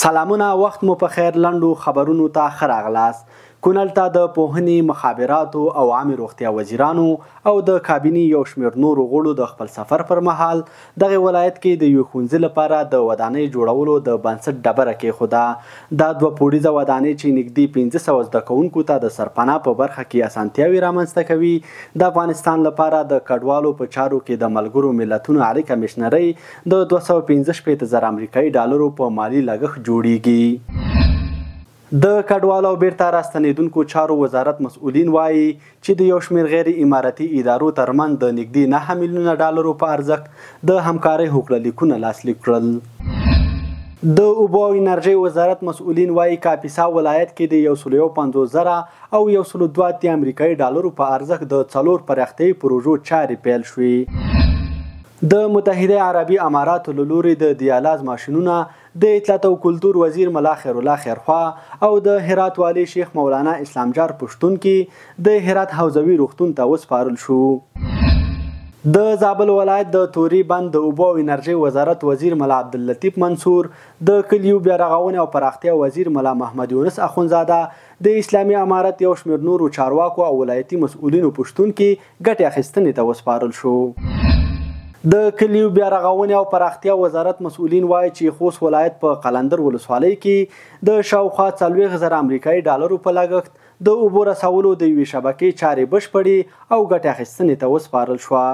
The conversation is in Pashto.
سلامونه، وخت مو په خیر. لنډو خبرونو ته ښه راغلاست. کونړ ته د پوهنې، مخابراتو او عامې روغتیا وزیرانو او د کابینې یو شمېر نورو غړو د خپل سفر پر مهال دغه ولایت کې د یو ښوونځي لپاره د ودانۍ جوړولو د بنسټ ډبره کېښوده. دا دوه پوړیزه ودانۍ چې نږدې 500 زده کوونکو ته د سرپناه په برخه کې اسانتیاوې رامنځته کوي، د افغانستان لپاره د کډوالو په چارو کې د ملګرو ملتونو عالي کمېشنرۍ د 265 زره امریکایي ډالرو په مالي لګښت جوړیږي. د کډوالو او بیرته راستنېدونکو چارو وزارت مسؤلین وایي چې د یو شمېر غیر امارتي ادارو ترمنځ د نږدې 9 میلیونه ډالرو په ارزښت د همکارۍ هوکړه لیکونه لاسلیک کړل. د اوبو او انرژۍ وزارت مسؤلین وایي کاپیسا ولایت کې د 151 زره او 182 امریکایي ډالرو په ارزښت د 4 پراختیایي پروژو چارې پیل شوې. د متحده عربي اماراتو له لوري د دیالاز ماشینونه د اطلاعات او کلتور وزیر ملا خیرالله خیرخوا او د هرات والي شیخ مولانا اسلامجار پښتون کې د هرات حوزوي روغتون ته وسپارل شو. د زابل ولایت د توري بند د اوبو او انرژۍ وزارت وزیر ملا عبداللطیف منصور، د کلیو بیارغونې او پراختیا وزیر ملا محمد یونس اخوندزاده، د اسلامي امارت یو شمېر نورو چارواکو او ولایتي مسؤلینو په شتون کې ګټې اخیستنې ته وسپارل شو. د کلیو بیارغونې او پراختیا وزارت مسؤلین وایي چې خوست ولایت په قلندر ولسوالۍ کې د شاوخوا 40 زره امریکایي ډالرو په لګښت د اوبو رسولو د یوې شبکې چارې بشپړې او ګټې اخیستنې ته وسپارل شوه.